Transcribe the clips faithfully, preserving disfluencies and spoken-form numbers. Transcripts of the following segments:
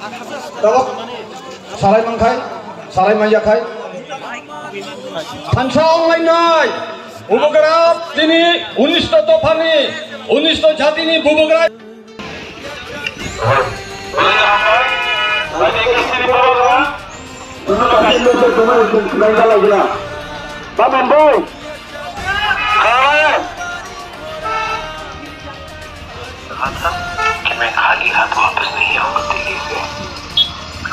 Tabok salai mankhai, salai manya khai. Thansa onglainai, Bubagra chini unishto dophani, unishto jatini Bubagra. Baman boy. कहा था कि मैं खाली हाथों वापस नहीं आऊंगा दिल्ली से।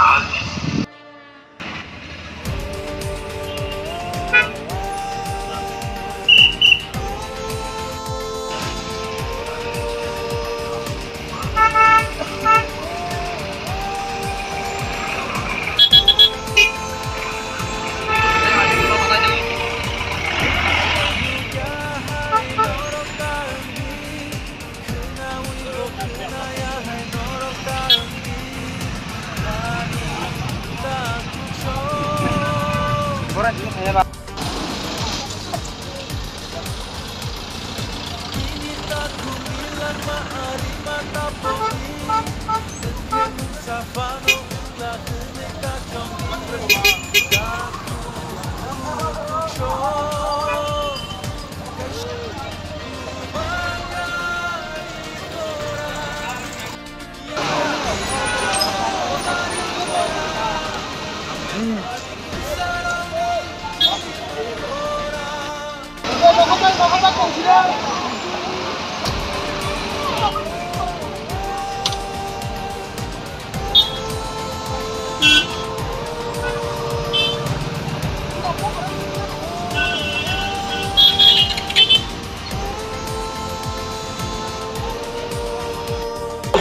आज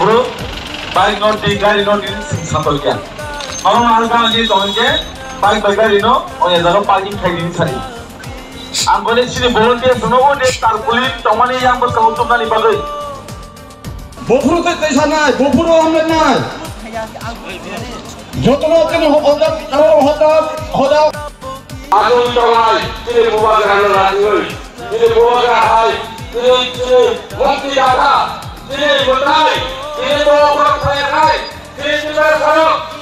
Bro, bike no di, gari no di, sing sample kya? Mama mahal ka di tong ke, bike bai gari no, o ya jaga parking khai di sari. Ang bole sini volunteer no o de tarpaulin tongmani yang bo kau tuk nani bagwi. Buphuru tei tei sanai, buphuru hamle nai. Jotono tini hodam, hodam, hodam. Adun tawai, tini bubagra no rajui. Tini bubagra hai, tini, tini mukti data, tini mutai, tini bubagra thai hai, tini tini